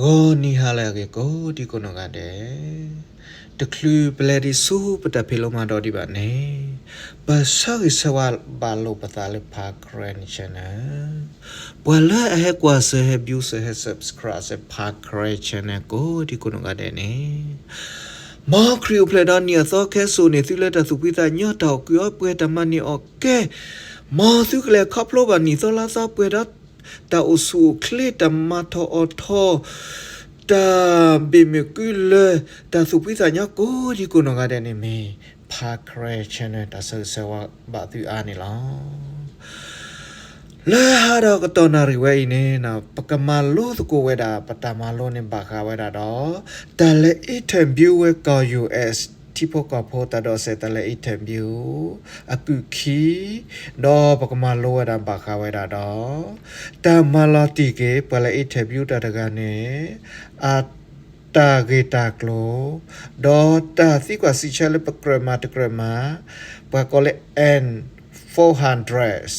ဂီၤနံၤဟါလၢအဂ့ၤ ကိးဒံကိးနီၢ်ဂၤဒဲး, တချုးပလဲၤဒံးဆူပတၢ်ဖံးလိမၤဒိးဒံးဘၣ်န့ၣ်, ပဆၢဂ့ၤဆၢဝါဘၣ်လိာ်ပသးလၢ ဖါခရဲ channel, ပှၤလၢအဟဲကွၢ်စၢၤ ဟဲ view စၢၤ ဟဲ subscribe စၢၤ ဖါခရဲ channel ကိးဒံကိးနီၢ်ဂၤဒဲးန့ၣ်, မ်ခရံာ်အိၣ်ဖျဲၣ်ဒီးနံၣ်အသီခဲစိာ်န့ၣ် သုလၢတၢ်သူၣ်ဖှံသးညီ တၢ်အိၣ်ကူၣ်အီၣ်ပှဲၤ တၢ်မၤန့ၢ်အီၣ်ကဲ, မ်သုကလဲၤခီဖျိဘၣ်နံၣ်သီလါသီပှဲၤဒီး တၢ်အိၣ်ဆူၣ်အိၣ်ချ့ တၢ်မၤထီၣ်အီၣ်ထီၣ်, တၢ်ဘ့ၣ်မုၢ်ကုလၢ တၢ်သူၣ်ဖှံသးညီကိးဒံကိးနီၢ်ဂၤဒဲးန့ၣ်မ့ၢ် ဖါခရဲ channel တၢ်ဆၢဂ့ၤဆၢဝါဘၣ်သုအါန့ၣ်လီၤ. လၢဟါဒီးကတီၢ်နၣ်ရံၣ်ဝဲအံၤန့ၣ် ပကမၤလိသကိးဝဲဒၣ် ပတၢ်မၤလိန့ၣ်ဘၣ်ဃးဝဲဒၣ်ဒီး တၢ်လဲၤ interview ဝဲကီၢ် U S ထံဖိကီၢ်ဖိ တၢ်ဒိးစဲး တၢ်လဲၤ interview အကုၢ်ခံ, ဒီးပကမၤလိဝဲဒၣ်ဘၣ်ဃးဝဲဒၣ်ဒီး တၢ်မၤလီၤတံၢ်က့ၤ ပှၤလဲၤ interview တၢ်တဂၤန့ၣ် အတၢ်ဂ့ၢ်တၢ်ကျိၤ, ဒီးတၢ်သံကွၢ်စံးဆၢလၢပကြၢးမၤတကြၢးမၤ, ပှၤကိးလၢ N four hundred,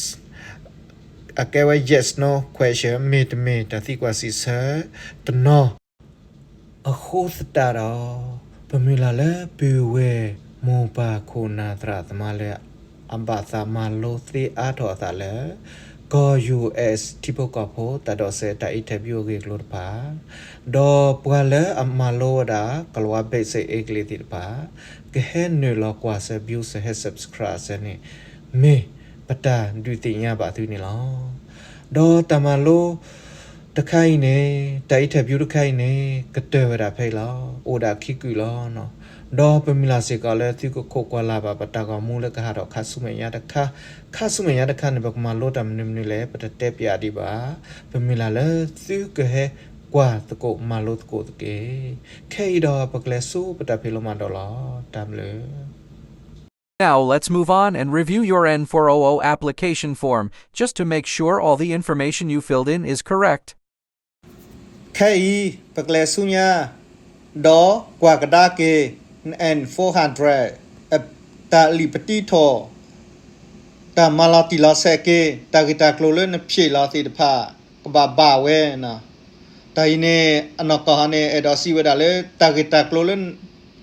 အကဲဝဲ yes no question မ့ၢ်တမ့ၢ် တၢ်သံကွၢ်စံးဆၢတနီၤ အဃိသတးဒီး ပမုၢ်လၢ်လၢပုၢ်ဝဲၢ်မိၢ်ပၢ်ခိၣ်နၢ်သရၣ်သမါလၢ အဘၣ်သးမၤလိသ့အါထီၣ်အသးလၢ ကီၢ် U S ထံဖိကီၢ်ဖိ တၢ်ဒိးစဲး တၢ် interview အဂ့ၢ်အကျိၤတဖၣ်, ဒီးပှၤလၢအမၤလိဝဲဒၣ် ကလၤဝါ basic English သ့ၣ်တဖၣ် ကဟဲနုာ်လီၤကွၢ်စၢၤ view စၢၤ ဟဲ subscribe စၢၤန့ၣ် မ့ၢ်ပတၢ်ဒုးသ့ၣ်ညါဘၣ်သုန့ၣ်လီၤ. ဒီးတၢ်မၤလိတခါအံၤန့ၣ်, တၢ် interview တခါအံၤန့ၣ် ကတၢၢ်ဝဲဒၣ်ဖဲအံၤလီၤ. အိၣ်ဒၣ်ခံကုာ်လီၤ. ဒီးပမုၢ်လၢ်စ့ၢ်ကီးလၢသုကခိးကွၢ်လၢ်ဘၣ်ပတၢ်ဂီၤမူလၢကဟးထီၣ်ခါဆူမဲာ်ညါတခါ, ခါဆူမဲာ်ညါတခါန့ၣ် ပကမၤလိတၢ်မနုၤမနုၤလဲၣ် ပတတဲပၠးဒံးဘၣ်. ပမုၢ်လၢ်လၢသုကဟဲကွၢ်သကိးမၤလိသကိးတက့ၢ်. ခဲအံၤဒီးပကလဲၤဆူပတၢ်ဖံးလိမၤဒိးလီၤ. တၢ်ဘျုး Now let's move on and review your N four oh oh application form, just to make sure all the information you filled in is correct. ခဲအံၤ ပကလဲၤဆူညါ ဒီးကွၢ်ကဒါက့ၤ N four hundred တၢ်လံာ်ပတံထီၣ်, တၢ်မၤလီၤတံၢ်လီၤဆဲးက့ၤ တၢ်ဂ့ၢ်တၢ်ကျိၤလၢနဖျ့ၣ်လီၤသ့ၣ်တဖၣ် ကဘၣ်ဘၣ်ဝဲနီၤ. တၢ်အံၤန့ၣ် အနီၢ်ကီၢ်ဟီန့ၣ် အဲၣ်ဒိးစံးဝဲဒၣ်လၢ တၢ်ဂ့ၢ်တၢ်ကျိၤလၢ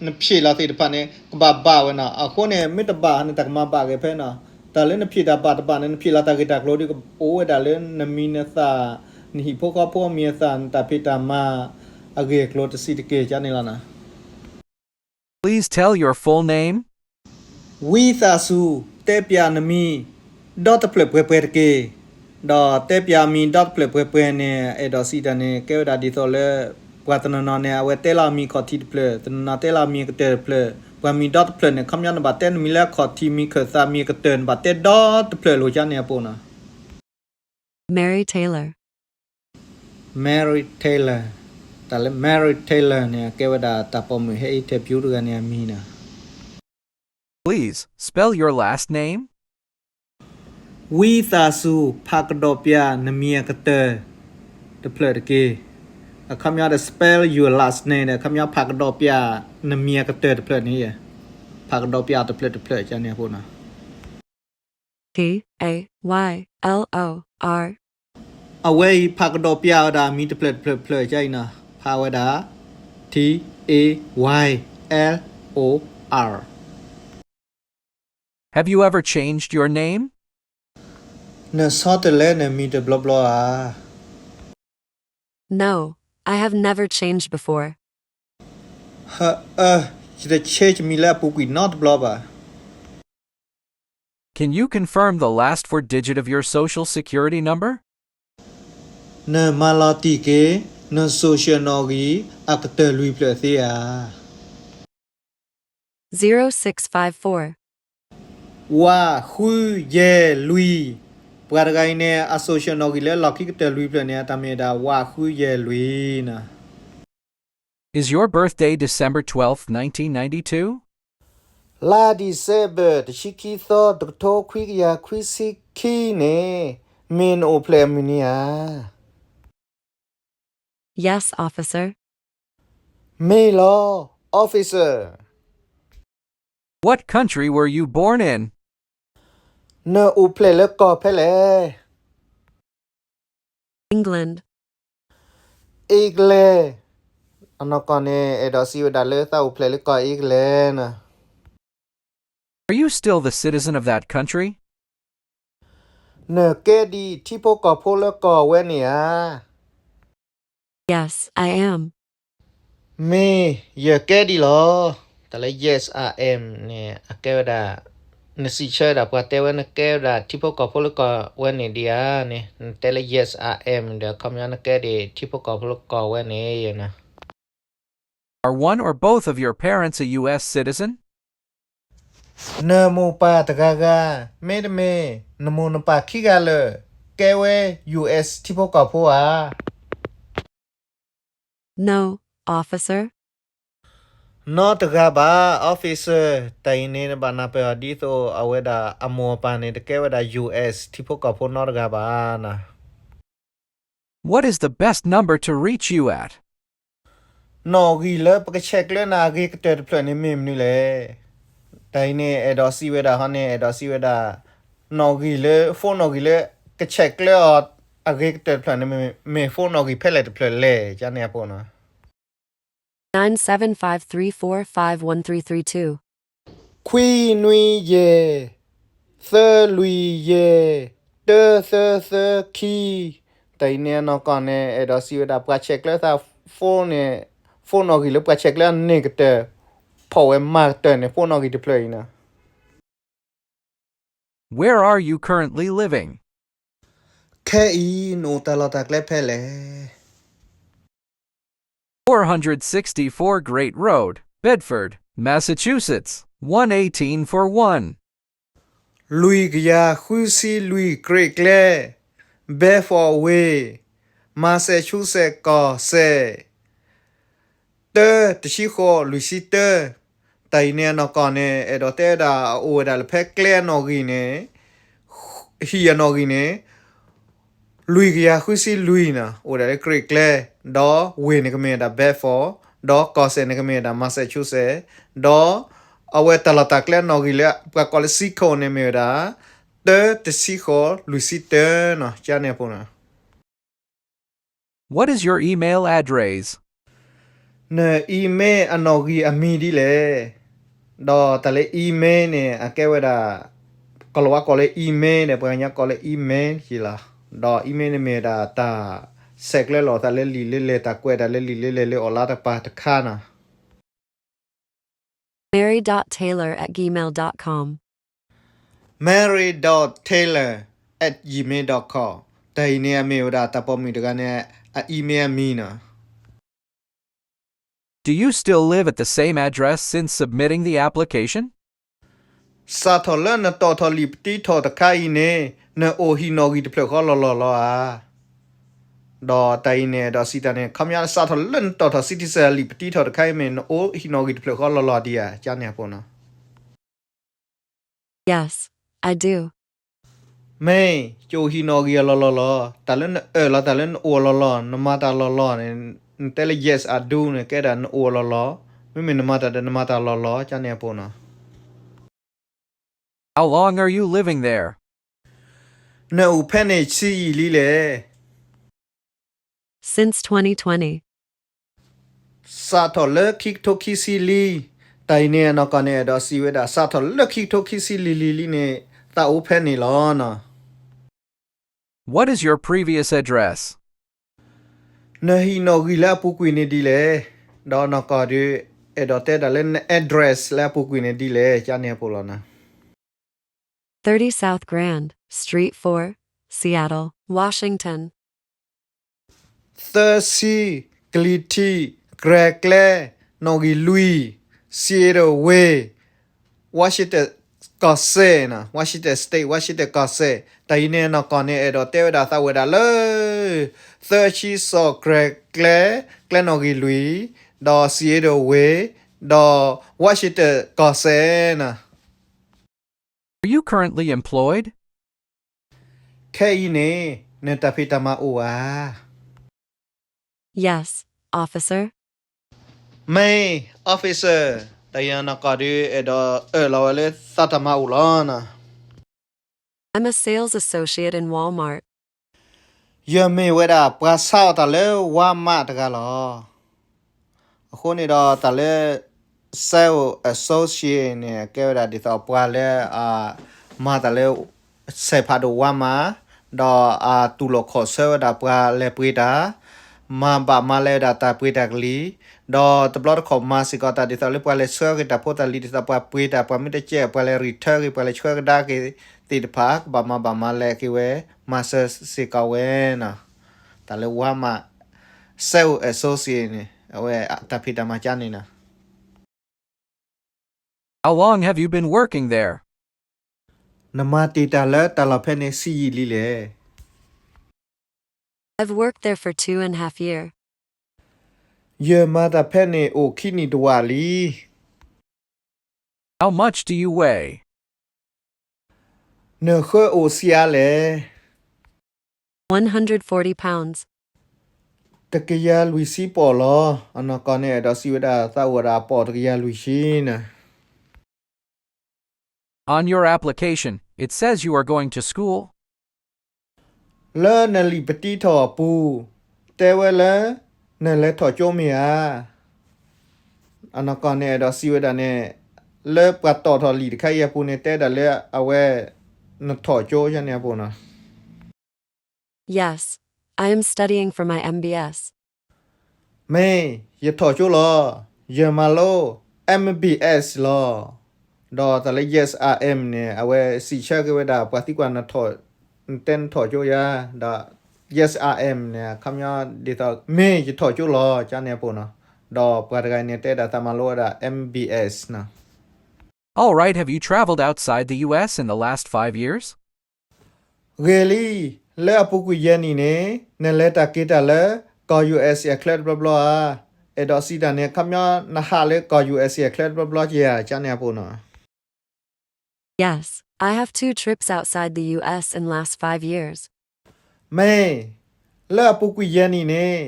နဖျ့ၣ်လီၤသ့ၣ်တဖၣ်န့ၣ် ကဘၣ်ဘၣ်ဝဲနီၤ. အဃိန့ၣ် မ့ၢ်တဘၣ်ဟီန့ၣ် တၢ်ကမၤဘၣ်ဂ့ၤဖဲနီၤ. တၢ်လၢနဖျ့ၣ်တၢ်ဘၣ်တဘၣ်န့ၣ် နဖျ့ၣ်လီၤတၢ်ဂ့ၢ်တၢ်ကျိၤဒီး ကအိၣ်ဝဲဒၣ်လၢနမံၤနသၣ်, နဟံၣ်ဖိဃီဖိမံၤအသၣ်, နတၢ်ဖံးတၢ်မၤ အဂ့ၢ်အကျိၤတဆံးတက့ၢ် ကန့ၣ်လီၤနီၤ. Please tell your full name. ဝံသးစူၤ တဲပၠးနမံၤ ဒီတဖျၢၣ်ပှဲၤပှဲၤတက့ၢ်. ဒီးတဲပၠးမံၤဒီတဖျၢၣ်ပှဲၤပှဲၤန့ၣ် အဲၣ်ဒိးစံးတၢ်န့ၣ် ကဲဝဲဒၣ်ဒ်သိးလၢ ပှၤတနီၤနီၤန့ၣ် အဝဲတဲလီၤမံၤခီၣ်ထံးတဖျၢၣ်, တနီၤနီၤတဲလီၤမံၤကတၢၢ်တဖျၢၣ်, ပှၤမံၤဒီတဖျၢၣ်န့ၣ် ခီပညီနဘၣ်တဲနမံၤလၢခီၣ်ထံး, မံၤခၢၣ်သး, မံၤကတၢၢ် နဘၣ်တဲဒီတဖျၢၣ်လိာ် ကန့ၣ်အပူၤနီၤ. Mary Taylor. Mary Taylor. တၢ်လၢ Mary Taylor န့ၣ် အကဲဝဲဒၣ်တၢ်ပိာ်မုၣ်ဟဲ interview တဂၤန့ၣ်အမံၤနီၤ. Please spell your last name. ဝံသးစူၤ ဖးကဒီးပၠးနမံၤအကတၢၢ်တဖျၢၣ်တက့ၢ်. အခီပညီဒီး spell your last name ဒီး အခီပညီ ဖးကဒီးပၠးနမံၤအကတၢၢ်တဖျၢၣ်န့ၣ်, ဖးကဒီးပၠးတဖျၢၣ်တဖျၢၣ် ကန့ၣ်အပူၤနီၤ. T A Y L O R. အဝဲအံၤ ဖးကဒီးပၠးဝဲဒၣ်အမံၤတဖျၢၣ်တဖျၢၣ်တဖျၢၣ် ကန့ၣ်နီၤ. ဖးဝဲဒၣ် T A Y L O R. Have you ever changed your name? နဆီတလဲနမံၤတဘျီဘျီဧါ. No, I have never changed before. ဟၢအၢ, ယတ change မံၤလၢအပူၤကွံာ်နီတဘျီဘၣ်. Can you confirm the last four digit of your social security number? နမၤလီၤတံၢ်က့ၤ န social နီၣ်ဂံၢ် အကတၢၢ်လွံၢ်ဖျၢၣ်သ့ဧါ. Zero six five four. ဝးဃုယဲၢ်လွံၢ်. ပှၤတဂၤအံၤန့ၣ် အ social နီၣ်ဂံၢ်လၢလီၢ်ခံကတၢၢ်လွံၢ်ဖျၢၣ်န့ၣ် အတၢ်မ့ၢ်ဝဲဒၣ်ဝးဃုယဲၢ်လွံၢ်နီၤ. Is your birthday December twelfth, nineteen ninety-two? လါ December တဆံခံသီ တကထိခွံကယၤခွံဆံခံန့ၣ် မ့ၢ်နအိၣ်ဖျဲၣ်အမုၢ်နံၤဧါ. Yes, officer. မ့ၢ်လီၤ officer. What country were you born in? နအိၣ်ဖျဲၣ်လၢကီၢ်ဖဲလဲၣ်. England. အ့ကလဲၢ်, အနီၢ်ကီၢ်န့ၣ် အဲၣ်ဒိးစံးဝဲဒၣ်လၢသးအိၣ်ဖျဲၣ်လၢကီၢ်အ့ကလဲၢ်နီၤ. Are you still the citizen of that country? နကဲဒံးထံဖိကီၢ်ဖိလၢကီၢ်ဝဲန့ၣ်ဧါ. Yes, I am. မ့ၢ်ယကဲဒံးလီၤ. တၢ်လၢ yes I am န့ၣ် အကဲဝဲဒၣ် နစံးဆၢဝဲဒၣ်ပှၤတဲဝဲနကဲဝဲဒၣ်ထံဖိကီၢ်ဖိလၢကီၢ်ဝဲန့ၣ်ဒံးဧါန့ၣ် နတဲလၢ yes I am ဒီး အခီပညီနကဲဒံးထံဖိကီၢ်ဖိလၢကီၢ်ဝဲန့ၣ်နီၤ. Are one or both of your parents a U S citizen? နမိၢ်ပၢ်တဂၤဂၤ, မ့တမ့ၢ် နမိၢ်နပၢ်ခံဂၤလၢာ် ကဲဝဲ U S ထံဖိကီၢ်ဖိဧါ. No, officer. နီတဂၤဘၣ် officer, တၢ်အံၤန့ၣ်နဘၣ်နၢ်ပၢၢ်အီၤဒ်သိးအဝဲဒၣ်အမိၢ်အပၢ်န့ၣ် တကဲဝဲဒၣ် U S ထံဖိကီၢ်ဖိနီတဂၤဘၣ်နီၤ. What is the best number to reach you at? နီၣ်ဂံၢ်လၢပကဆဲးကျၢနၤအဂ့ၤကတၢၢ်တဖျၢၣ်န့ၣ်မ့ၢ်မနုၤလဲၣ်. တၢ်အံၤန့ၣ် အဲၣ်ဒိးစံးဝဲဒၣ်ဟီန့ၣ် အဲၣ်ဒိးစံးဝဲဒၣ် နီၣ်ဂံၢ်လၢ phone နီၣ်ဂံၢ်လၢ ကဆဲးကျၢအီၤအဂ့ၤကတၢၢ်တဖျၢၣ်န့ၣ် မ့ၢ် phone နီၣ်ဂံၢ်ဖဲလဲၣ်တဖျၢၣ်လဲၣ် ကန့ၣ်အပူၤနီၤ. Nine seven five three four five one three three two. ခွံနွံယဲၢ်, သၢလွံၢ်ယဲၢ်, တၢသၢသၢခံ. တၢ်အံၤန့ၣ်အနီၢ်ကီၢ်န့ၣ် အဲၣ်ဒိးစံးဝဲဒၣ်ပှၤဆဲးကျၢသး phone န့ၣ်, phone နီၣ်ဂံၢ်လၢပှၤဆဲးကျၢအန့ၢ်ကတၢၢ်, ဖီၣ်ဝဲမၤကတၢၢ်န့ၣ် phone နီၣ်ဂံၢ်တဖျၢၣ်အံၤနီၤ. Where are you currently living? ခဲအံၤနအိၣ်တၢ်လီၢ်တၢ်ကျဲဖဲလဲၣ်. Four hundred sixty-four Great Road, Bedford, Massachusetts, one eighteen four one. လွံၢ်ကယၤဃုဆံလွံၢ် Great ကျဲ, Bedford ဝ့ၢ်, Massachusetts ကီၢ်စဲၣ်, တၢတဆံဃိးလွံၢ်ဆံတၢ. တၢ်အံၤန့ၣ်အနီၢ်ကီၢ်န့ၣ် အဲၣ်ဒိးတဲဝဲဒၣ်အအိၣ်ဝဲဒၣ်လၢဖဲကျဲအနီၣ်ဂံၢ်န့ၣ်, ဟံၣ်အနီၣ်ဂံၢ်န့ၣ် လွံၢ်ကယၤဃုဆံလွံၢ်နီၤ, အိၣ်ဝဲဒၣ်လၢ Great ကျဲ, ဒီးဝ့ၢ်န့ၣ်ကမ့ၢ်ဝဲဒၣ် Bedford, ဒီးကီၢ်စဲၣ်န့ၣ်ကမ့ၢ်ဝဲဒၣ် Massachusetts, ဒီးအဝဲတၢ်လီၢ်တၢ်ကျဲအနီၣ်ဂံၢ်လၢပှၤကိးလၢ zip code န့ၣ်မ့ၢ်ဝဲဒၣ် တၢတဆံဃိးလွံၢ်ဆံတၢနီၤ, ကန့ၣ်အပူၤနီၤ. What is your email address? န email အနီၣ်ဂံၢ်အမံၤဒ်လဲၣ်. ဒီးတၢ်လၢ email န့ၣ် အကဲဝဲဒၣ် ကီၢ်လၤဝါကိးလၢ email ဒီး ပှၤကညီကိးလၢ email ယံၤလီၤ. ဒီး email န့ၣ်မ့ၢ်ဝဲဒၣ်တၢ်ဆဲးကျၢလိာ်သးလၢလံာ်လၢလဲၢ် တၢ်ကွဲးတၢ်လၢလံာ်လၢလဲၢ်လၢ online တပၤတခါနီၤ. Mary dot Taylor at gmail dot com. Mary dot Taylor at gmail dot com. တၢ်အံၤန့ၣ်အမ့ၢ်ဝဲဒၣ်တၢ်ပိာ်မုၣ်တဂၤန့ၣ် အ email အမံၤနီၤ. Do you still live at the same address since submitting the application? စးထီၣ်လၢနတီၣ်ထီၣ်လံာ်ပတံထီၣ်တခါအံၤန့ၣ် နအိၣ်ဟံၣ်နီၣ်ဂံၢ်တဖျၢၣ်ဃီလီၤလီၤလီၤဧါ. ဒီးတၢ်အံၤန့ၣ် အဲၣ်ဒိးစံးတၢ်န့ၣ် ခီပညီစးထီၣ်လၢနတီၣ်ထီၣ် citizen လံာ်ပတံထီၣ်တခါအံၤမ့ၢ် နအိၣ်ဟံၣ်နီၣ်ဂံၢ်တဖျၢၣ်ဃီလီၤလီၤဒံးဧါ ကန့ၣ်အပူၤနီၤ. Yes, I do. မ့ၢ် ကအိၣ်ဟံၣ်နီၣ်ဂံၢ်အလီၢ်လီၢ်လီၤ. တၢ်လၢနအၢၣ်လီၤ တၢ်လၢနအိၣ်အလီၢ်လီၢ် နမၤတၢ်လီၢ်လီၢ်န့ၣ် နတဲလၢ yes I do န့ၣ် ကဲဒၣ်နအိၣ်အလီၢ်လီၢ်, မ့မ့ၢ်နမၤတၢ်ဒီးနမၤတၢ်လီၢ်လီၢ် ကန့ၣ်အပူၤနီၤ. How long are you living there? နအိၣ်ဖဲန့ၣ်ဆံးယံာ်လံလဲၣ်. Since twenty twenty. စးထီၣ်လၢခံကထိခံဆံလံ. တၢ်အံၤန့ၣ်အနီၢ်ကီၢ်န့ၣ် အဲၣ်ဒိးစံးဝဲဒၣ် စးထီၣ်လၢခံကထိခံဆံလံၤလံၤလံန့ၣ် သးအိၣ်ဖဲန့ၣ်လီၤနီၤ. What is your previous address? နဟံၣ်နီၣ်ဂံၢ်လၢအပူၤကွံာ်န့ၣ်ဒ်လဲၣ်. ဒီးနီၢ်ကီၢ်ဒုး အဲၣ်ဒိးတဲဒၣ်လၢန address လၢအပူၤကွံာ်န့ၣ်ဒ်လဲၣ် ကန့ၣ်အပူၤလီၤနီၤ. Thirty South Grand Street four, Seattle, Washington. သၢဆံ ကလံၤထံး Grand ကျဲ နီၣ်ဂံၢ်လွံၢ် Seattle ဝ့ၢ် Washington ကီၢ်စဲၣ်နီၤ, Washington State, Washington ကီၢ်စဲၣ်. တၢ်အံၤန့ၣ်နီၢ်ကီၢ်န့ၣ် အဲၣ်ဒိးတဲဝဲဒၣ်သးဝဲဒၣ်လၢ သၢဆံ South Grand ကျဲ, ကျဲနီၣ်ဂံၢ်လွံၢ်, ဒီး Seattle ဝ့ၢ်, ဒီး Washington ကီၢ်စဲၣ်နီၤ. Are you currently employed? ခဲအံၤန့ၣ် နတၢ်ဖံးတၢ်မၤအိၣ်ဧါ. Yes, officer. မ့ၢ် officer, တၢ်အံၤနီၢ်ကီၢ်ဒုး အဲၣ်ဒိးအၢၣ်လီၤဝဲလၢသးတၢ်မၤအိၣ်လီၤနီၤ. I'm a sales associate in Walmart. ယမ့ၢ်ဝဲဒၣ်ပှၤဆါအီၣ်တၢ်လၢ Walmart တဂၤလီၤ. အဃိန့ၣ်ဒီးတၢ်လၢ sales associate န့ၣ် ကဲဝဲဒၣ်ဒ်သိးပှၤလၢအမၤတၢ်လၢ စဲးဖးဒိၣ် Walmart ဒီးအတူၢ်လိာ်ခီၣ်ဆၢဝဲဒၣ်ပှၤလဲၤပှ့ၤတၢ်, မၤဘၣ်မၤလဲၢ်ဝဲဒၣ်တၢ်ပှ့ၤတၢ်ကလံၤ, ဒီးတဘျီတခီၣ်မၤစ့ၢ်ကီးတၢ်ဒ်သိးလၢပှၤလဲၤဆှၢက့ၤတၢ်ဖိတၢ်လံၤ ဒ်သိးပှၤပှ့ၤတၢ် ပှၤမ့ၢ်တကဲ ပှၤလဲၤ return က့ၤ ပှၤလဲၤဆှၢကဒါက့ၤသ့ၣ်တဖၣ် ကဘၣ်မၤဘၣ်မၤလဲၢ်က့ၤဝဲ မၤစၢၤစ့ၢ်ကီးဝဲနီၤ. တၢ်လၢ Walmart sales associate န့ၣ် အဝဲတၢ်ဖံးတၢ်မၤကါန့ၣ်နီၤ. How long have you been working there? နမၤတ့ၢ်တၢ်လၢတၢ်လီၢ်ဖဲန့ၣ်ဆံးယံာ်လံလဲၣ်. I've worked there for two and a half year. ယမၤတၢ်ဖဲန့ၣ်အိၣ်ခံနံၣ်တဝာ်လံ. How much do you weigh? နဃၢအိၣ်ဆံးအါလဲၣ်. One hundred forty pounds. တကယၤလွံၢ်ဆံပီၣ်လီၤ. အနီၢ်ကီၢ်န့ၣ်အဲၣ်ဒိးစံးဝဲဒၣ် သးအိၣ်ဝဲဒၣ်အပီၣ်တကယၤလွံၢ်ဆံနီၤ. On your application, it says you are going to school. လၢနလံာ်ပတံထီၣ်အပူၤ တဲဝဲလၢ နလဲၤထီၣ်ကၠိမ့ၢ်ဧါ. အနီၢ်ကီၢ်န့ၣ်အဲၣ်ဒိးစံးဝဲဒၣ်န့ၣ် လၢပှၤတီၣ်ထီၣ်လံာ်တခါအံၤအပူၤန့ၣ် တဲဒၣ်လၢအဝဲ နထီၣ်ကၠိယါန့ၣ်အပူၤနီၤ. Yes, I am studying for my M B S. မ့ၢ်, ယထီၣ်ကၠိလီၤ. ယမၤလိ M B S လီၤ. ဒီးတၢ်လၢ yes I am န့ၣ် အဝဲစံးဆၢက့ၤဝဲဒၣ် ပှၤသံကွၢ်နထီၣ်, နတဲနထီၣ်ကၠိယါ, ဒီး yes I am န့ၣ် အခီပညီဒ်သိး မ့ၢ်ယထီၣ်ကၠိလီၤ ကန့ၣ်အပူၤနီၤ. ဒီးပှၤတဂၤအံၤန့ၣ် တဲဒၣ်သးမၤလိဝဲဒၣ် M B S နီၤ. All right, have you traveled outside the U S in the last five years? ဂ့ၤလံ, လၢအပူၤကွံာ်ယဲၢ်နံၣ်န့ၣ် နလဲၤတၢ်က့ၤတၢ်လၢ ကီၢ် U S အချၢတဘျီဘျီဧါ. အဲၣ်ဒိးစံးတၢ်န့ၣ် အခီပညီနဟးလၢကီၢ် U S အချၢတဘျီဘျီဧါ ကန့ၣ်အပူၤနီၤ. Yes, I have two trips outside the U S in last five years. မ့ၢ်, လၢအပူၤကွံာ်ယဲၢ်နံၣ်န့ၣ်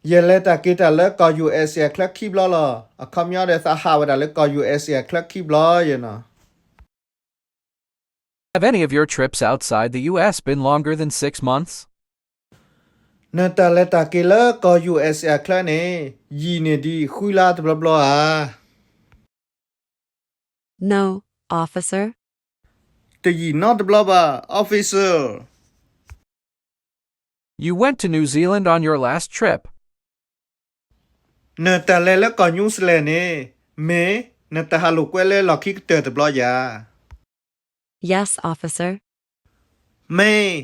ယလဲၤတၢ်က့ၤတၢ်လၢကီၢ် U S အချၢခံဘျီလီၤ. အခီပညီဒီးသးဟးဝဲဒၣ်လၢကီၢ် U S အချၢခံဘျီယဲၢ်နီၤ. Have any of your trips outside the U S been longer than six months? နတၢ်လဲၤတၢ်က့ၤလၢကီၢ် U S အချၢန့ၣ် ယံာ်န့ၢ်ဒံးဃုလါတဘျီဘျီဧါ. No, officer. တယံာ်နီတဘျီဘၣ် officer. You went to New Zealand on your last trip. နတၢ်လဲၤလၢကီၢ် New Zealand န့ၣ် မ့ၢ်နတၢ်ဟးလိာ်ကွဲလၢလီၢ်ခံကတၢၢ်တဘျီဧါ. Yes, officer. မ့ၢ်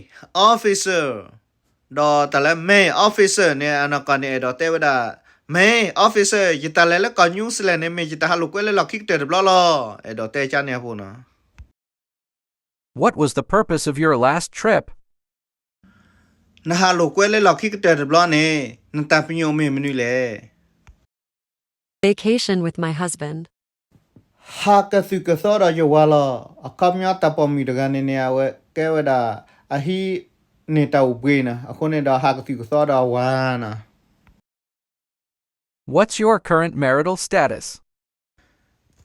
officer. ဒီးတၢ်လၢမ့ၢ် officer န့ၣ် အနီၢ်ကီၢ်န့ၣ် အဲၣ်ဒိးတဲဝဲဒၣ်, မ့ၢ် officer ယတၢ်လဲၤလၢကီၢ် New Zealand န့ၣ် မ့ၢ်ယတၢ်ဟးလိာ်ကွဲလၢလီၢ်ခံကတၢၢ်တဘျီလီၤ. အဲၣ်ဒိးတဲကန့ၣ်အပူၤနီၤ. What was the purpose of your last trip? နဟးလိာ်ကွဲလၢလီၢ်ခံကတၢၢ်တဘျီန့ၣ် နတၢ်ပညိၣ်မ့ၢ်မနုၤလဲၣ်. Vacation with my husband. ဟးကသုၣ်ကသီဒီးယဝၤလီၤ. အခီပညီတၢ်ပိာ်မုၣ်တဂၤန့ၣ်န့ၣ် အဝဲကဲဝဲဒၣ် အဟံးန့ၢ်တၢ်အိၣ်ဘှံးနီၤ. အဃိန့ၣ်ဒီးဟးကသုၣ်ကသီဒီးအဝၤနီၤ. What's your current marital status?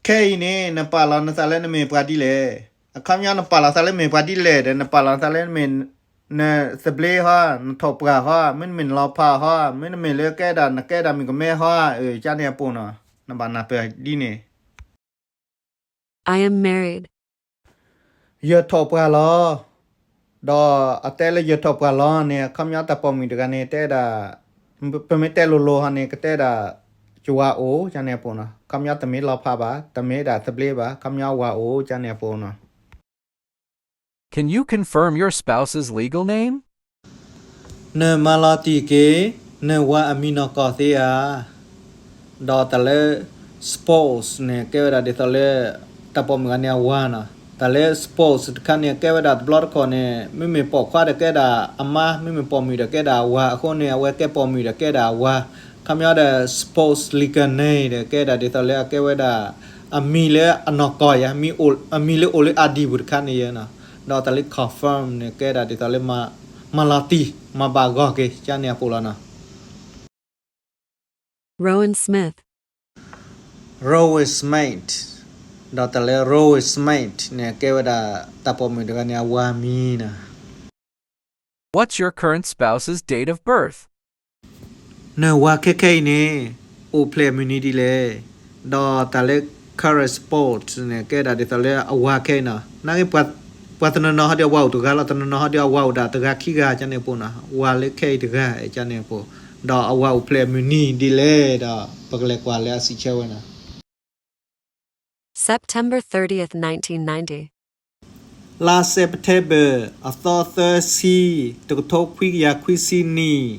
ခဲအံၤန့ၣ် နပာ်လီၤနသးလၢနမ့ၢ်ပှၤဒ်လဲၣ်. အခီပညီနပာ်လီၤသးလၢမ့ၢ်ပှၤဒ်လဲၣ်ဒီး နပာ်လီၤသးလၢမ့ၢ် နသဘျ့ဟီ, နထီၣ်ပှၢ်ဟီ, မ့တမ့ၢ်နလီၤဖးဟီ, မ့တမ့ၢ်လၢကဲဒၣ် နကဲဒၣ်မုၣ်ကမဲဟီ, အၢ ကန့ၣ်အပူၤနီၤ. နဘၣ်နၢ်ပၢၢ်ဒ်န့ၣ်. I am married. ယထီၣ်ပှၢ်လီၤ. ဒီးအတဲလၢယထီၣ်ပှၢ်လီၤန့ၣ် အခီပညီတၢ်ပိာ်မုၣ်တဂၤန့ၣ် တဲဒၣ်, ပမ့ၢ်တဲလိၤလိၤဟီန့ၣ် ကတဲဒၣ် ယဝၤအိၣ် ကန့ၣ်အပူၤနီၤ. အခီပညီတမ့ၢ်လီၤဖးဘၣ်, တမ့ၢ်ဒၣ်သဘျ့ဘၣ်, အခီပညီဝၤအိၣ် ကန့ၣ်အပူၤနီၤ. Can you confirm your spouse's legal name? နမၤလီၤတံၢ်က့ၤ နဝၤအမံၤနီၢ်ကီၢ်သ့ဧါ. ဒီးတၢ်လၢ spouse န့ၣ် ကဲဝဲဒၣ်ဒ်သိးလၢ တၢ်ပိာ်မုၣ်ဂၤန့ၣ်အဝၤနီၤ. တၢ်လၢ spouse တခါန့ၣ် ကဲဝဲဒၣ်တဘျီတခီၣ်န့ၣ် မ့မ့ၢ်ပိာ်ခွါဒီးကဲဒၣ်အမါ, မ့မ့ၢ်ပိာ်မုၣ်ဒီးကဲဒၣ်အဝၤ. အဃိန့ၣ် အဝဲကဲပိာ်မုၣ်ဒီးကဲဒၣ်အဝၤ. အခီပညီဒီး spouse legal name ဒီး ကဲဒၣ်ဒ်သိးလၢအကဲဝဲဒၣ် အမံၤလၢအနီၢ်ကီၢ်ယါ, အမံၤအိၣ်, အမံၤလၢအိၣ်လၢ I D ပူၤတခါန့ၣ်ယါနီၤ. ဒီးတၢ်လၢ confirm န့ၣ် ကဲဒၣ်ဒ်သိးလၢ မၤလီၤတံၢ်, မၤဘၣ်ဂီၢ်က့ၤ ကန့ၣ်အပူၤလီၤနီၤ. Rowan Smith. Rowan Smith. ဒီးတၢ်လၢ Rowan Smith န့ၣ် ကဲဝဲဒၣ်တၢ်ပိာ်မုၣ်တဂၤန့ၣ်အဝၤမံၤနီၤ. What's your current spouse's date of birth? နဝၤခဲခဲအံၤန့ၣ် အိၣ်ဖျဲၣ်မုၢ်နံၤဒ်လဲၣ်, ဒီးတၢ်လၢ current spouse န့ၣ် ကဲဒၣ်ဒ်သိးလၢအဝၤခဲအံၤနီၤ. နာ်က့ ပှၤတနီၤနီၤဟီဒ်အဝၤအိၣ်တဂၤလီၤ, တနီၤနီၤဟီဒ်အဝၤအိၣ်ဒၣ်တဂၤခံဂၤ ကန့ၣ်အပူၤနီၤ, ဝၤလၢခဲအံၤတဂၤ ကန့ၣ်အပူၤ, ဒီးအဝၤအိၣ်ဖျဲၣ်မုၢ်နံၤဒ်လဲၣ်ဒီး ပကလဲၤကွၢ်လၢအစံးဆၢဝဲနီၤ. September thirtieth, nineteen ninety. လါစဲးပထ့ဘၢၣ် အသီသၢဆံ တကထိခွံကယၤခွံဆံနံၣ်,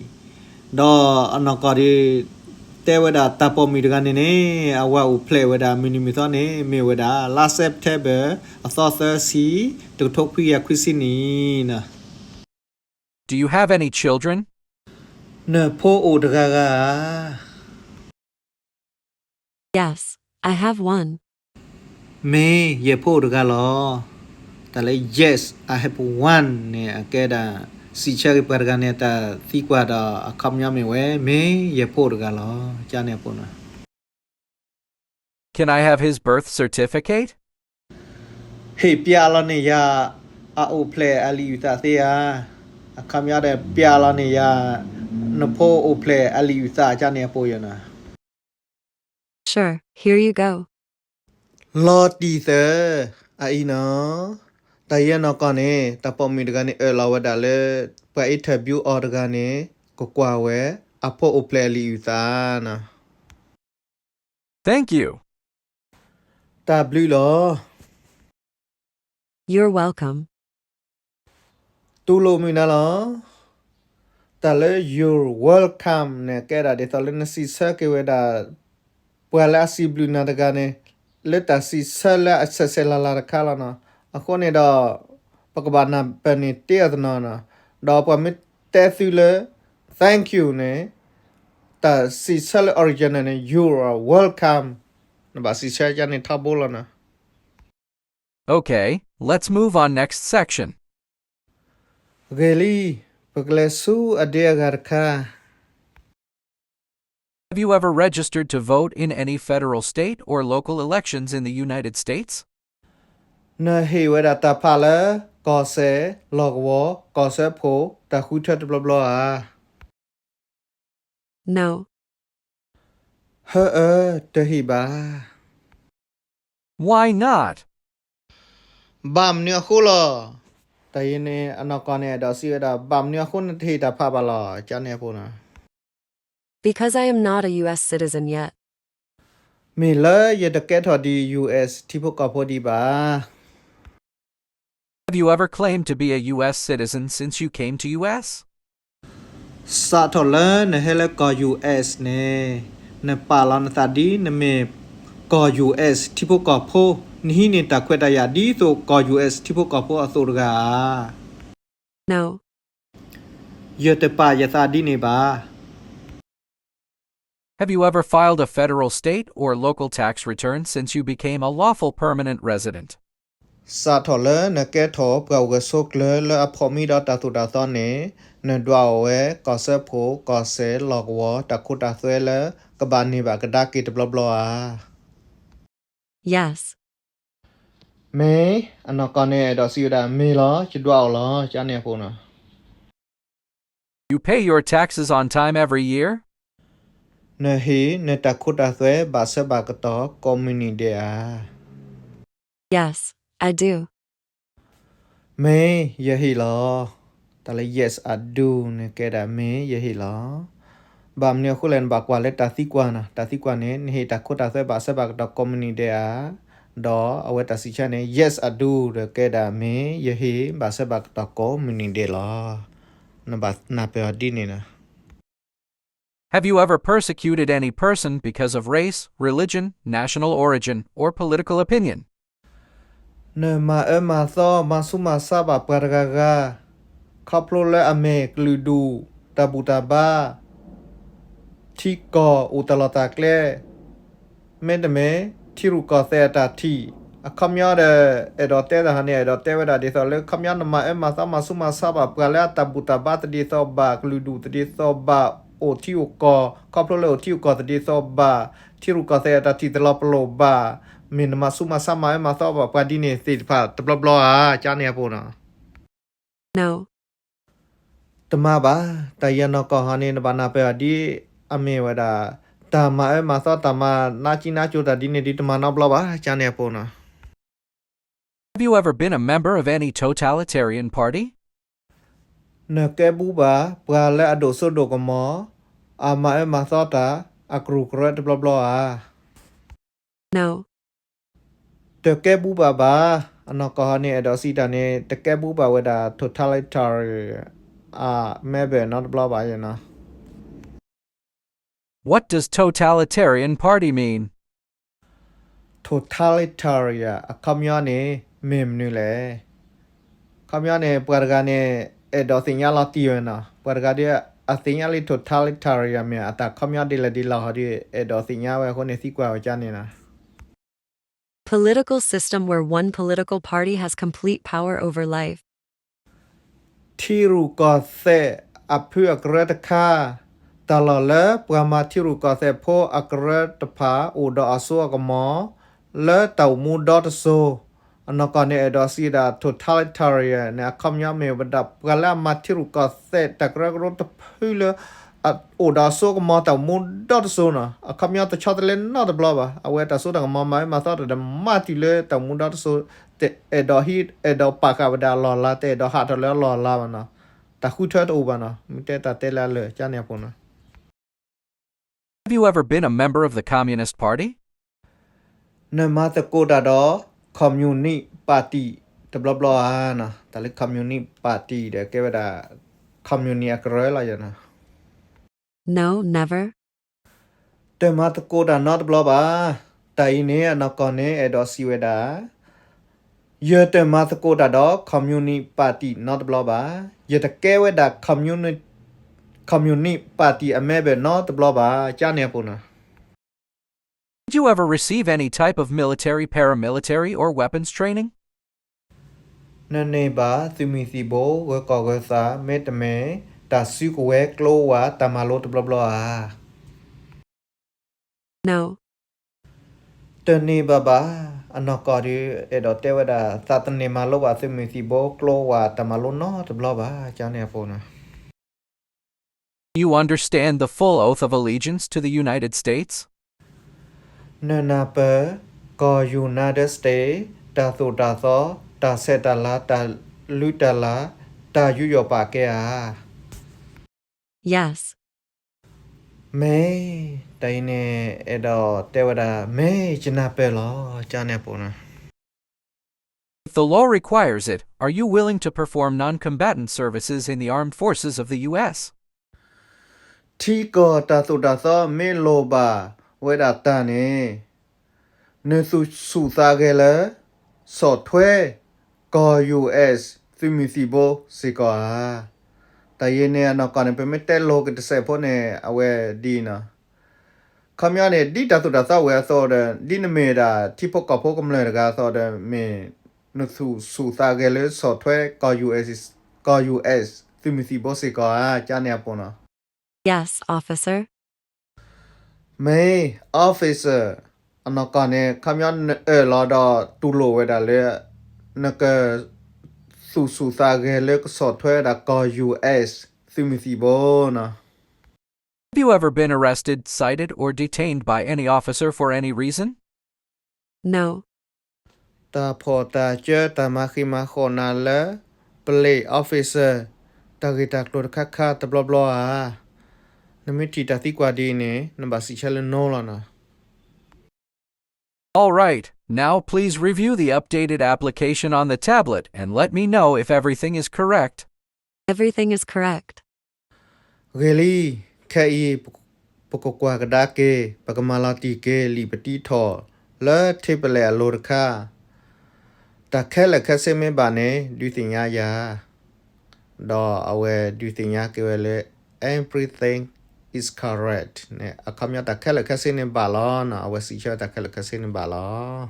ဒီးအနီၢ်ကီၢ်ဒ် တဲဝဲဒၣ်တၢ်ပိာ်မုၣ်တဂၤန့ၣ်န့ၣ် အဝၤအိၣ်ဖျဲၣ်ဝဲဒၣ်မုၢ်နံၤမုၢ်သီန့ၣ် မ့ၢ်ဝဲဒၣ် လါစဲးပထ့ဘၢၣ် အသီသၢဆံ တကထိခွံကယၤခွံဆံနံၣ်နီၤ. Do you have any children? နဖိအိၣ်တဂၤဂၤဧါ. Yes, I have one. မ့ၢ်ယဲၢ်ဖိအိၣ်တဂၤလီၤ. တၢ်လၢ yes, I have one န့ၣ် အကဲဒၣ် စံးဆၢက့ၤပှၤတဂၤန့ၣ် တၢ်သံကွၢ်ဒီးအခီပညီမ့ၢ်ဝဲ မ့ၢ်ယဲၢ်ဖိအိၣ်တဂၤလီၤ ကန့ၣ်အပူၤနီၤ. Can I have his birth certificate? ဟ့ၣ်ပျဲလီၤန့ၢ်ယၤ အအိၣ်ဖျဲၣ်အလံာ်အုၣ်သးသ့ဧါ. အခီပညီဒီး ပျဲလီၤန့ၢ်ယၤ နဖိအိၣ်ဖျဲၣ်အလံာ်အုၣ်သး ကန့ၣ်အပူၤယနီၤ. Sure, here you go. လီၤတံၢ်သၢ အအံၤနီၤ. တၢ်အံၤအနီၢ်ကီၢ်န့ၣ် တၢ်ပိာ်မုၣ်တဂၤန့ၣ် အၢၣ်လီၤဝဲဒၣ်လၢ ပှၤ interview အီၤတဂၤန့ၣ် ကကွၢ်ဝဲ အဖိအိၣ်ဖျဲၣ်အလံာ်အုၣ်သးနီၤ. Thank you. တၢ်ဘျုးလီၤ. You're welcome. တူၢ်လိာ်မုာ်နၤလီၤ. တၢ်လၢ you're welcome န့ၣ် ကဲဒၣ်ဒ်သိးလၢနစံးဆၢက့ၤဝဲဒၣ် ပှၤလၢအစံးဘျုးနၤတဂၤန့ၣ် လၢတၢ်စံးဆၢလၢအဆဲးဆဲးလၤလၤတခါလီၤနီၤ. အဃိန့ၣ်ဒီး ပကဘၣ်နၢ်ပၢၢ်န့ၢ်တ့ၢ်အီၤတနီၤနီၤ. ဒီးပှၤမ့ၢ်တဲသုလၢ thank you န့ၣ် တၢ်စံးဆၢလၢ original န့ၣ် you are welcome နဘၣ်စံးဆၢကန့ၣ်ထီဘိလီၤနီၤ. Okay, let's move on next section. ဂ့ၤလံ, ပကလဲၤဆူအဒ့အဂၤတခါ. Have you ever registered to vote in any federal, state, or local elections in the United States? နဟ့ၣ်ဝဲဒၣ်တၢ်ဖးလၢ ကီၢ်စဲၣ်, လီၢ်ကဝီၤ, ကီၢ်စၢဖှိၣ် တၢ်ဃုထၢတဘျီဘျီဧါ. No. ဟၢအၢ, တဟ့ၣ်ဘၣ်. Why not? ဘၣ်မနုၤအဃိလီၤ. တၢ်အံၤန့ၣ် အနီၢ်ကီၢ်န့ၣ် အဲၣ်ဒိးစံးဝဲဒၣ် ဘၣ်မနုၤအဃိနတဟ့ၣ်တၢ်ဖးဘၣ်လီၤ ကန့ၣ်အပူၤနီၤ. Because I am not a U S citizen yet. မ့ၢ်လၢယတကဲထီၣ်ဒံး U S ထံဖိကီၢ်ဖိဒံးဘၣ်. Have you ever claimed to be a U S citizen since you came to U S? စးထီၣ်လၢနဟဲလၢကီၢ် U S န့ၣ် နပာ်လီၤနသးဒ်နမ့ၢ်ကီၢ် U S ထံဖိကီၢ်ဖိ, နဟံးန့ၢ်တၢ်ခွဲးတၢ်ယာ်ဒ်သိးကီၢ် U S ထံဖိကီၢ်ဖိအသိးတဂၤဧါ. No. ယတပာ်ယသးဒ်န့ၣ်ဘၣ်. Have you ever filed a federal, state, or local tax return since you became a lawful permanent resident? စးထီၣ်လၢနကဲထီၣ်ပှၤအိၣ်ဂၢၢ်ဆိးကျၢၤလၢအဖိးမံဒီးတၢ်သိၣ်တၢ်သီန့ၣ် နဒွးအီၣ်ဝဲ ကီၢ်စၢဖှိၣ် ကီၢ်စဲၣ် လီၢ်ကဝီၤ တၢ်ခိတၢ်သွဲလၢကဘၣ်န့ၢ်ဘၣ်ကဒါက့ၤတဘျီဘျီဧါ. Yes. မ့ၢ်, အနီၢ်ကီၢ်န့ၣ် အဲၣ်ဒိးစံးဝဲဒၣ် မ့ၢ်လီၤ, ယဒွးအီၣ်လီၤ ကန့ၣ်အပူၤနီၤ. You pay your taxes on time every year? နဟ့ၣ်နတၢ်ခိတၢ်သွဲဘၣ်ဆၢဘၣ်ကတီၢ်ကိးမုၢ်နံၤဒဲးဧါ. Yes, I do. မ့ၢ်ယဟ့ၣ်လီၤ. တၢ်လၢ yes, I do န့ၣ် ကဲဒၣ်မ့ၢ်ယဟ့ၣ်လီၤ. ဘၣ်မနုၤအဃိလဲၣ် နဘၣ်ကွၢ်လၢတၢ်သံကွၢ်နီၤ, တၢ်သံကွၢ်န့ၣ် နဟ့ၣ်တၢ်ခိတၢ်သွဲဘၣ်ဆၢဘၣ်ကတီၢ်ကိးမုၢ်နံၤဒဲးဧါ, ဒီးအဝဲတၢ်စံးဆၢန့ၣ် yes, I do ဒီးကဲဒၣ်မ့ၢ်ယဟ့ၣ်ဘၣ်ဆၢဘၣ်ကတီၢ်ကိးမုၢ်နံၤဒဲးလီၤ. နဘၣ်နၢ်ပၢၢ်အီၤဒ်န့ၣ်နီၤ. Have you ever persecuted any person because of race, religion, national origin, or political opinion? နမၤအၢမၤသီ မၤဆူးမၤဆါဘၣ်ပှၤတဂၤဂၤ ခီဖျိလၢအမ့ၢ်ကလုာ်ဒူၣ် တၢ်ဘူၣ်တၢ်ဘါ ထံကီၢ်အိၣ်တၢ်လီၢ်တၢ်ကျဲ မ့တမ့ၢ် ထံရူၢ်ကီၢ်သဲးအတၢ်ထံၣ်, အခီပညီဒီး အဲၣ်ဒိးတဲတၢ်ဟးန့ၣ် အဲၣ်ဒိးတဲဝဲဒၣ်ဒ်သိးလၢ ခီပညီနမၤအၢမၤသီ မၤဆူးမၤဆါဘၣ်ပှၤလၢအတၢ်ဘူၣ်တၢ်ဘါသဒ်သိးဘၣ် ကလုာ်ဒူၣ်သဒ်သိးဘၣ် အိၣ်ထံအိၣ်ကီၢ် ခီဖျိလၢအိၣ်ထံအိၣ်ကီၢ်သဒ်သိးဘၣ် ထံရူၢ်ကီၢ်သဲးအတၢ်ထံၣ်တလီၤပလိာ်ဘၣ်, မ့ၢ်နမၤဆူးမၤဆါမၤအၢမၤသီဘၣ်ပှၤဒ်န့ၣ်သ့ၣ်တဖၣ်တဘျီဘျီဧါ ကန့ၣ်အပူၤနီၤ. No. တမၤဘၣ်, တၢ်အံၤအနီၢ်ကီၢ်ဟီန့ၣ် နဘၣ်နၢ်ပၢၢ်အီၤဒ်အမ့ၢ်ဝဲဒၣ် တၢ်မၤအၢမၤသီ တၢ်မၤနးကံနးကၠိတၢ်ဒ်န့ၣ်ဒ်တမၤနီတဘျီဘၣ် ကန့ၣ်အပူၤနီၤ. Have you ever been a member of any totalitarian party? နကဲဘူးဘၣ် ပှၤလၢအဒိၣ်စိဒိၣ်ကမီၤ အမၤအၢမၤသီတၢ် အကရူၢ်ကရၢတဘျီဘျီဧါ. No. တကဲဘူးဘၣ်ဘၣ်, အနီၢ်ကီၢ်ဟီန့ၣ် အဲၣ်ဒိးစံးတၢ်န့ၣ် တကဲဘူးဘၣ်ဝဲဒၣ် totalitarian အ member နီတဘျီဘၣ်ယနီၤ. What does totalitarian party mean? Totalitarian အခီပညီန့ၣ် မ့ၢ်မနုၤလဲၣ်. အခီပညီန့ၣ် ပှၤတဂၤန့ၣ် အဲၣ်ဒိးသ့ၣ်ညါလီၤတံၢ်ဝဲနီၤ, ပှၤတဂၤဒီး အသ့ၣ်ညါလံ totalitarian မ့ၢ်အတၢ်ခီပညီဒ်လဲၣ်ဒ်လဲၣ်ဟီဒီး အဲၣ်ဒိးသ့ၣ်ညါဝဲအဃိန့ၣ် သံကွၢ်ဝဲကန့ၣ်နီၤ. Political system where one political party has complete power over life. ထံရူၢ်ကီၢ်သဲးအဖုအကရၢတခါ, တၢ်လီၢ်လၢပှၤမၤထံရူၢ်ကီၢ်သဲးဖိအကရၢတဖၣ် အိၣ်ဒီးအစိအကမီၤ လၢတၢ်အိၣ်မူဒီတစိၤ, အနီၢ်ကီၢ်န့ၣ် အဲၣ်ဒိးစံးဒၣ် totalitarian န့ၣ် အခီပညီမ့ၢ်ဝဲဒၣ် ပှၤလၢအမၤထံရူၢ်ကီၢ်သဲးတၢ်ကရၢကရိတဖုလၢ အိၣ်ဒီးအစိအကမီၤ တၢ်အိၣ်မူဒီတစိၤနီၤ, အခီပညီတဆီတလဲနီတဘျီဘၣ်. အဝဲတၢ်စိတၢ်ကမီၤမၤအၢမၤသီတၢ်ဒီး မၤတုၤလၢတၢ်အိၣ်မူဒီတစိၤ, တအဲၣ်ဒိးဟံး အဲၣ်ဒိးပာ်ဃာ်ဝဲဒၣ်အလီၢ်အလၤ, တအဲၣ်ဒိးဟးထီၣ်လၢအလီၢ်အလၤဘၣ်နီၤ, တၢ်ဃုထၢတအိၣ်ဘၣ်နီၤ, မ့ၢ်တဲတၢ်တဲလၢအလၢာ် ကန့ၣ်အပူၤနီၤ. Have you ever been a member of the Communist Party? နမၤသကိးတၢ်ဒီး communist party တဘျီဘျီဧါနီၤ, တၢ်လၢ communist party ဒီးကဲဝဲဒၣ် communist အကရၢလီၤယနီၤ. No, never. တမၤသကိးတၢ်နီတဘျီဘၣ်. တၢ်အံၤန့ၣ် အနီၢ်ကီၢ်န့ၣ် အဲၣ်ဒိးစံးဝဲဒၣ် ယတမၤသကိးတၢ်ဒီး communist party နီတဘျီဘၣ်. ယတကဲဝဲဒၣ် communist, communist party အ member နီတဘျီဘၣ်. ကန့ၣ်အပူၤနီၤ. Did you ever receive any type of military, paramilitary, or weapons training? နန့ၢ်ဘၣ်သုးမုၢ်သံၣ်ဘိ ဂၢၢ်ကီၢ်ဂၢၢ်သး မ့တမ့ၢ် တၢ်စုကဝဲၤကျိဝဲၤ တၢ်မၤလိတဘျီဘျီဧါ. No. တန့ၢ်ဘၣ်ဘၣ်. အနီၢ်ကီၢ်ဒီး အဲၣ်ဒိးတဲဝဲဒၣ် သးတန့ၢ်မၤလိဘၣ်သုးမုၢ်သံၣ်ဘိ ကျိဝဲၤ တၢ်မၤလိနီတဘျီဘၣ်. ကန့ၣ်အပူၤနီၤ. You understand the full oath of allegiance to the United States? နနၢ်ပၢၢ် ကီၢ် United States တၢ်သိၣ်တၢ်သီ တၢ်ဆဲးတၢ်လၤ တၢ်လုၢ်တၢ်လၢ် တၢ်ယူးယီၣ်ပာ်ကဲဧါ. Yes. မ့ၢ်, တၢ်အံၤန့ၣ် အဲၣ်ဒိးတဲဝဲဒၣ် မ့ၢ်ယနၢ်ပၢၢ်လီၤ. ကန့ၣ်အပူၤနီၤ. If the law requires it, are you willing to perform non-combatant services in the armed forces of the U S? ထံကီၢ်တၢ်သိၣ်တၢ်သီမ့ၢ်လိၣ်ဘၣ်ဝဲဒၣ်တၢ်န့ၣ် နသူၣ်ဆူၣ်သးဂဲၤလၢ ဆီၣ်ထွဲ ကီၢ် U S သုးမုၢ်သံၣ်ဘိစ့ၢ်ကီးဧါ. တၢ်အံၤန့ၣ် အနီၢ်ကီၢ်န့ၣ် ပမ့ၢ်တဲလိၤက့ၤတစဲးဖိန့ၣ် အဝဲဒ်အံၤနီၤ. ခီပညီန့ၣ် ဒ်တၢ်သိၣ်တၢ်သီဝဲအသိးဒီး ဒ်နမ့ၢ်ဒၣ်ထံဖိကီၢ်ဖိကမျၢၢ်တဂၤအသိးဒီး မ့ၢ်နသူၣ်ဆူၣ်သးဂဲၤလၢဆီၣ်ထွဲ ကီၢ် U S, ကီၢ် U S သုးမုၢ်သံၣ်ဘိစ့ၢ်ကီးဧါ. ကန့ၣ်အပူၤနီၤ. Yes, officer. မ့ၢ် officer အနီၢ်ကီၢ်န့ၣ် ခီပညီနအၢၣ်လီၤဒီးတူၢ်လိာ်ဝဲဒၣ်လၢ နကသူၣ်ဆူၣ်သးဂဲၤလၢကဆီၣ်ထွဲဝဲဒၣ်ကီၢ် U S သုးမုၢ်သံၣ်ဘိနီၤ. Have you ever been arrested, cited, or detained by any officer for any reason? No. တၢ်ဖီၣ်တၢ်စၢတၢ်မၤဃံးမၤဃီၣ်နၤလၢ police officer တၢ်ဂ့ၢ်တၢ်ကျိၤတခါခါတဘျီဘျီဧါ. နမ့ၢ်ထံၣ်တၢ်သံကွၢ်ဒ်အံၤန့ၣ် နဘၣ်စံးဆၢလၢ no လီၤနီၤ. All right, now please review the updated application on the tablet and let me know if everything is correct. Everything is correct. ဂ့ၤလံ, ခဲအံၤ ပကကွၢ်ကဒါက့ၤ ပကမၤလီၤတံၢ်က့ၤလံာ်ပတံထီၣ် လၢ tablet အလိၤတခါ, တၢ်ခဲလၢာ်ခဲဆ့မ့ၢ်ဘၣ်န့ၣ် ဒုးသ့ၣ်ညါယၤ, ဒီးအဝဲဒုးသ့ၣ်ညါက့ၤဝဲလၢ everything is correct န့ၣ် အခီပညီတၢ်ခဲလၢာ်ခဲဆ့န့ၣ်ဘၣ်လီၤနီၤ, အဝဲစံးဆၢတၢ်ခဲလၢာ်ခဲဆ့န့ၣ်ဘၣ်လီၤ.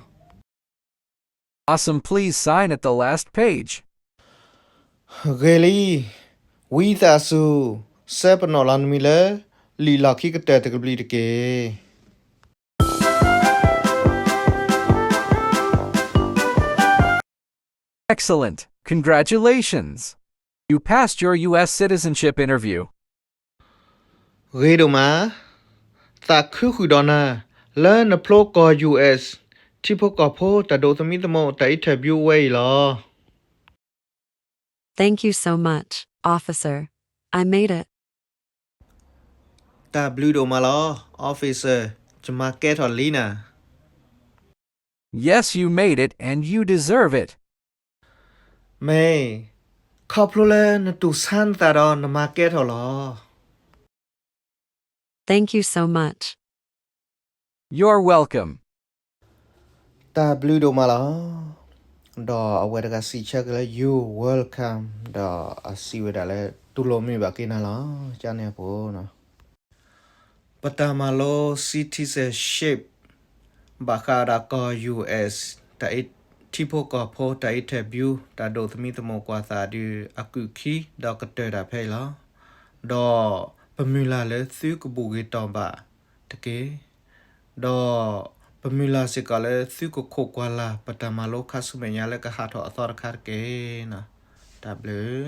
Awesome, please sign at the last page. ဂ့ၤလံ, ဝံသးစူၤ ဆှၢပနီၣ်လီၤနမံၤလၢ လံာ်လီၢ်ခံကတၢၢ်တကဘျံးတက့ၢ်. Excellent, congratulations. You passed your U S citizenship interview. ဂ့ၤဒိၣ်မး, သးခုဃုာ်ဒီးနၤ လၢနဖျိကီၢ် U S ထံဖိကီၢ်ဖိတၢ်ဒိးသမံသမိးတၢ် interview ဝဲအံၤလီၤ. Thank you so much, officer. I made it. တၢ်ဘျုးဒိၣ်မးလီၤ officer, ယမၤကဲထီၣ်လံနၤ. Yes, you made it and you deserve it. မ့ၢ်, ခီဖျိလၢနတူၢ်ဆါနသးဒီးနမၤကဲထီၣ်လီၤ. Thank you so much. You're welcome. တၢ်ဘျုးဒိၣ်မးလီၤ. ဒီးအဝဲတဂၤစံးဆၢက့ၤလၢ You're welcome ဒီးအစံးဝဲဒၣ်လၢ တူၢ်လိာ်မုာ်ဘၣ်က့ၤနၤလီၤ. ကန့ၣ်အပူၤ ပတၢ်မၤလိ citizenship ဘၣ်ဃးဒီးကီၢ် U S တၢ်အံၤ ထံဖိကီၢ်ဖိတၢ် interview တၢ်ဒိးသမံသမိးကွၢ်သးဒုး အကုၢ်ခံဒီးကတၢၢ်တၢ်ဖဲအံၤလီၤ. ဒီးပမုၢ်လၢ်လၢသုကဘူၣ်ဂ့ၤတီၢ်ဘၣ်တက့ၢ်. ဒီးပမုၢ်လၢ်စ့ၢ်ကီးလၢသုကခိးကွၢ်လၢ် ပတၢ်မၤလိခါဆူမဲာ်ညါလၢကဟးထီၣ်အသီတခါတက့ၢ်. တၢ်ဘျုး